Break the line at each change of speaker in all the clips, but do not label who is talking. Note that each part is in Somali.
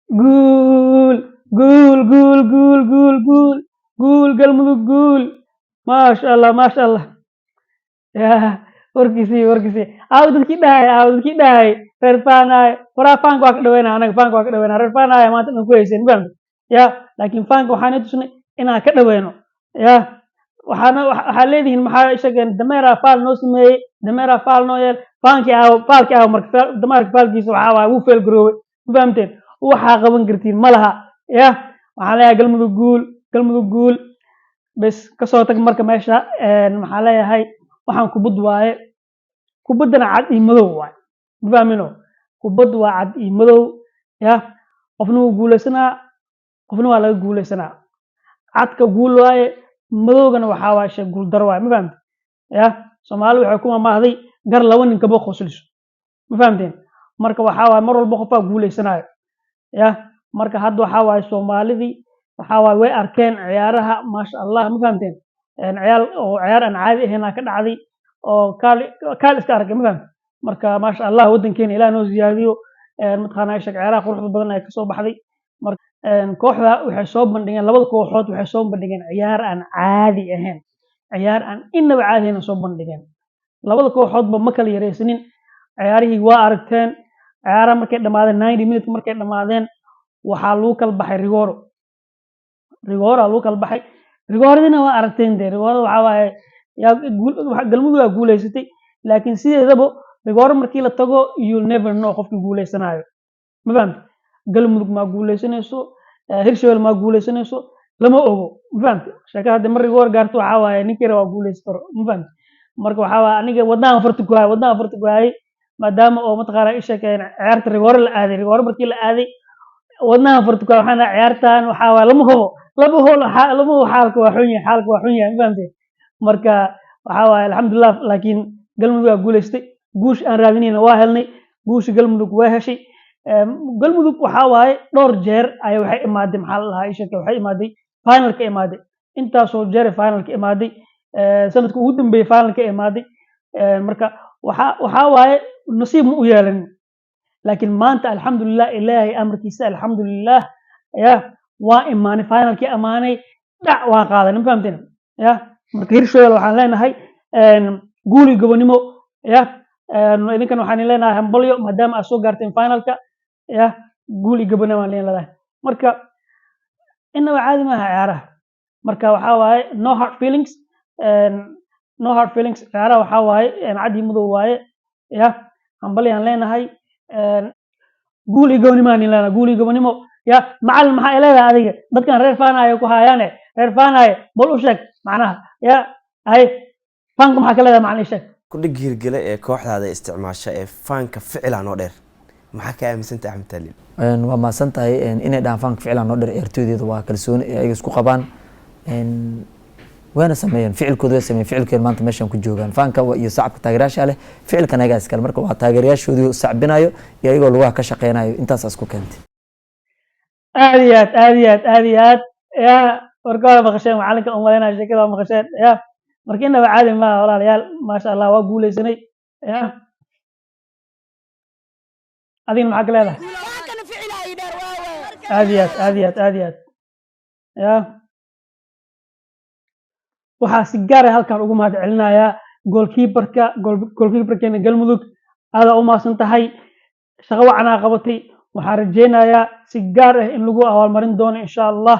Guul, guul, guul, guul, guul, guul, guul, Galmudug guul! Maasha Allah, maasha Allah. Ya warkiisii, warkiisii! Aaw dadkii dhahay? Aaw dadkii dhahay reer Faanaay? Waraa, faanka waa ka dhaweynaa anaga, faanka waa ka dhaweynaa. Reer Faanaaya maanta dhan ku hayseen, ma fahamtay? Ya, laakiin faanka waxaan tusnay inaan ka dhaweyno. Ya, waxaana waxaa leedihiin, maxaa sheegeen? Dameeraa faal noo sameeyey, dameeraa faal noo yeel. Faankii aaw? Faalkii aaw? Marka dameerka faalkiisa waxaa waaye wuu fail garoobay, ma fahamteen? Waxaa qaban kartiin ma laha. Ya, waxaan leeyahay Galmudug guul, Galmudug guul. Bes, kasoo tag. Marka meesha maxaa leeyahay? Waxaan kubad waaye, kubaddana cad iyo madow waaye, ma fahmino? Kubad waa cad iyo madow. Ya, qofna wuu guuleysanaa, qofna waa laga guuleysanaa. Cadka guul waaye, madowgana waxaa waaye shay guul daro waaye, ma fahamte? Ya, Soomaali waxay ku mamaahday: "Gar laba nin kama qosliso." Ma fahamteen? Marka waxaa waaye mar walba qofaa guuleysanaayo. Ya, marka hadda waxaa waaye Soomaalidii waxaa waaye way arkeen ciyaaraha, maasha Allah, ma fahamteen? Ciyaar oo ciyaar aan caadi ahayn aa ka dhacday oo kaal kaal iska arkay, ma fahamte? Marka maasha Allah, waddankeena Ilaah noo ziyaadiyo. Mataqaanaa, sheeg, ciyaaraha quruxda badan ee kasoo baxday. Marka kooxda waxay soo bandhigeen, labada kooxood waxay soo bandhigeen ciyaar aan caadi ahayn, ciyaar aan inaba caadi ahayn soo bandhigeen. Labada kooxoodba ma kala yaraysanin. Ciyaarihii waa aragteen. Ciyaaraha markay dhamaadeen, 90 minutes markay dhamaadeen, waxaa lagu kala baxay rigooro. Rigoora lagu kala baxay. Rigooradina waa aragteen dee. Rigoorada waxaa waaye yaa Galmudug aa guuleysatay, laakiin sideedaba rigooro markii la tago, you never know qofkii guuleysanaayo, ma fahamte? Galmudug maa guuleysanayso, Hirshabelle maa guuleysanayso, lama ogo, ma fahamte? Sheekada hadda mar rigoor gaarto, waxaa waaye ninkii waa guuleysan karo, ma fahamte? Marka waxaa waaye aniga wadnahan farta ku hayay, wadnahan farta ku hayay, maadaama oo mataqaanaa i sheekeen ciyaarta rigoore la aaday. Rigoore markii la aaday, wadnahan farta ku hayay. Waxaan dhahay, ciyaartan waxaa waaye lama hubo, lama hubo, lama hubo. Xaalka waa xun yahay, xaalka waa xun yahay, ma fahamte? Marka waxaa waaye alxamdulilah, laakiin Galmudug waa guuleystay. Guush aan raadinayna waa helnay. Guusha Galmudug waa heshay. Galmudug waxaa waaye dhowr jeer ayaa waxay imaaday, maxaa la dhahaa, ii sheeg, waxay imaaday finalka imaaday. Intaasoo jeer finalka imaaday, sanadka ugu dambeeyay finalka imaaday. Marka waxaa waaye nasiib ma u yeelanin, laakiin maanta alxamdulilah, Ilaahay amarkiisa, alxamdulilah. Ya, waa imaanay finalkii, amaanay dhac, waa qaadanay, ma fahamteen? Ya, marka Hirshabelle waxaan leenahay guul iyo gobonimo. Ya, idinkan waxaan leenahay hambalyo, maadaama aad soo gaarteen finalka. Ya, guul iyo gobonimo aan leenahay. Marka inaba caadi maaha ciyaaraha. Marka waxaa waaye no hard feelings, no hard feelings. Ciyaaraha waxaa waaye cad iyo madow waaye. Ya, hambalyaan leenahay, guul iyo gobonimo aan leenahay, guul iyo gobonimo. Ya, macalin, maxaa ay leedahay adiga dadkan reer Faanayo ku hayaane? Reer Faanayo bal u sheeg macnaha. Ya, hay, faanka maxaa ka leedahay, macalin, ii sheeg.
Kudhig hirgele ee kooxdaada isticmaasha ee faanka ficila noo dheer, maxaa ka aaminsantay, Axmed Taaliil?
Waa mahadsan tahay. Inay dhahaan faanka ficlan noo dheer ciyaartooydeeda waa kalsooni ay ayaga isku qabaan. Wayna sameeyeen ficilkooda, way sameeyeen ficilkooda. Maanta meeshan ku joogaan faanka iyo sacabka taageerayaasha leh, ficilkan ayagaa iskale. Marka waa taageerayaashoodii sacbinayo iyo ayagoo lugaha ka shaqeynayo, intaasaa isku keentay.
Aad iyo aad, aad iyo aad, aad iyo aad. Ya, warka waa maqasheen, macalinka umalaynaya sheekada waa maqasheen. Ya, marka inaba caadi maaha, walaalayaal. Maasha Allah, waa guuleysanay. Ya, adigna maxaa ka leedahay? Aad iyo aad, aad iyo aad, aad iyo aad. Ya, waxaa si gaar ah halkan ugu mahad celinayaa goalkeeperka, goalkeeperkeena Galmudug. Aadaa u mahadsan tahay, shaqo wacanaa qabatay. Waxaan rajeynayaa si gaar ah in lagu abaalmarin doono, insha Allah.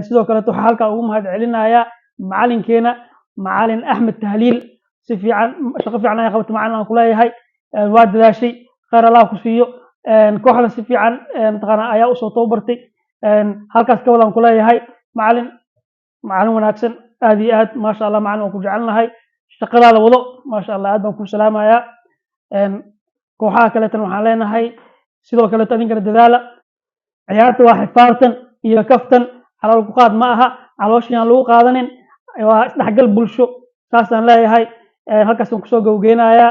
Sidoo kaleeto waxaa halkan ugu mahad celinayaa macalinkeena, macalin Axmed Tahliil. Si fiican, shaqo fiican ayaa qabatay, macalin, aan kuleeyahay. Waa dadaashay, khayr Allah ku siiyo. Kooxda si fiican mataqaanaa ayaa usoo tababartay. Halkaas ka wadaan kuleeyahay, macalin, macalin wanaagsan, aad iyo aad, maasha Allah. Macalin, waan ku jecelnahay, shaqadaada wado, maasha Allah, aad baan ku salaamayaa. Kooxaha kaleetana waxaan leenahay sidoo kaleeto adinkana dadaala. Ciyaarta waa xifaartan iyo kaftan, calool ku qaad ma aha, calooshiyaan lagu qaadanin, waa isdhexgal bulsho, saasaan leeyahay. Halkaasaan kusoo gabageynayaa.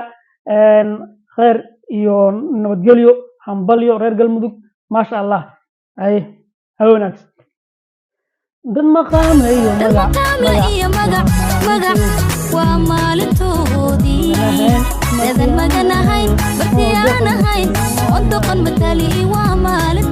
Khayr iyo nabadgelyo, hambalyo reer Galmudug, maasha Allah. Hay, habe wanaagsan. Dad maqaame iyo magac.
Maqaame iyo magac, magac waa maalintoodii. Dadan magan ahayn, bartiyaan ahayn, oo doqon matali waa maalin.